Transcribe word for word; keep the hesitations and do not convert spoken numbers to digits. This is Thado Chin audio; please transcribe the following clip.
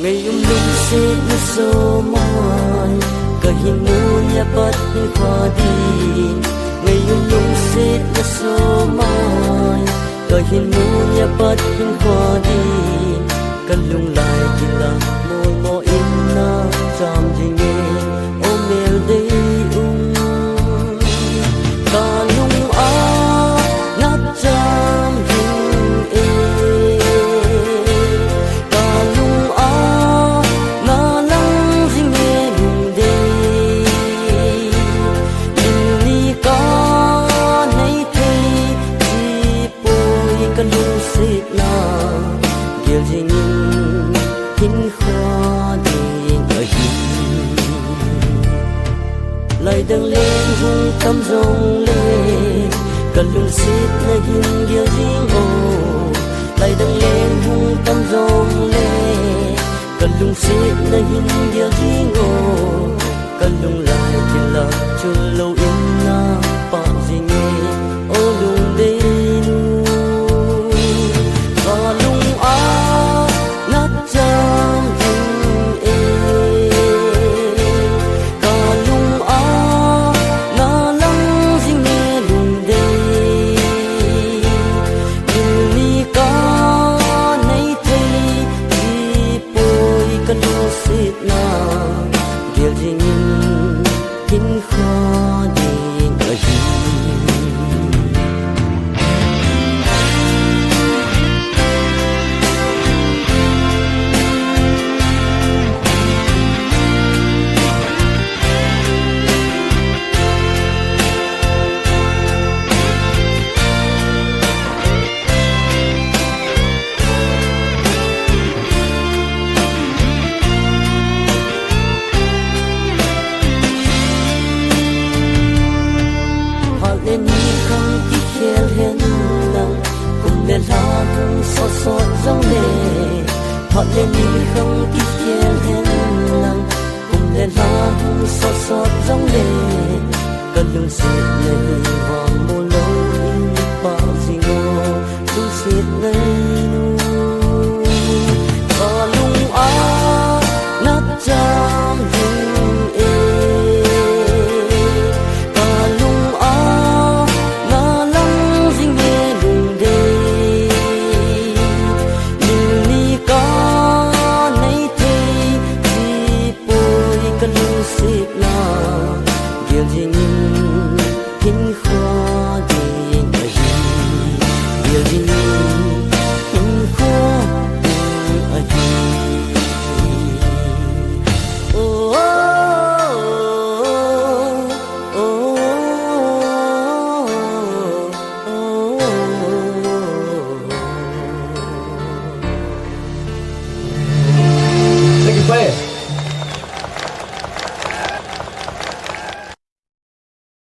Ngaium lungsetna somai, kahin mu nia pat hin kha ding. Ngaium lungsetna somai, kahin mu nia pat hin kha ding. Kalung lai kila molmo in na cham dinge, o mel dei um. Kalung a na cham ding e. Kalung a na lang ding e lungdei. Nin ni kanei thei, chipoi kalungsetna gel dingin hin kha ding ahi. Laidang leng hung tam jongle, kalungsetna hin gel ding o. Laidang leng hung tam jongle, kalungsetna hin gel ding o. Kalung lai kila chul lou in na pah ding e, o lungdei nu. Kalung a na cham ding e. Kalung a na lang ding e lungdei. Nin ni kanei thei, chipoi kalungsetna gel dingin hin kha ding ahi. Phat le ni khang kikhel hen lang, kum le lha hung sot sot jongle. Phat le ni khang kikhel hen lang, kum le lha hung sot sot jongle. Kalungsetna hi vang mu lou in pah ding o, lungset nei nu. Kalung a na cham ding e. Kalung a na lang ding e lungdei. Nin ni kanei thei, chipoi kalungsetna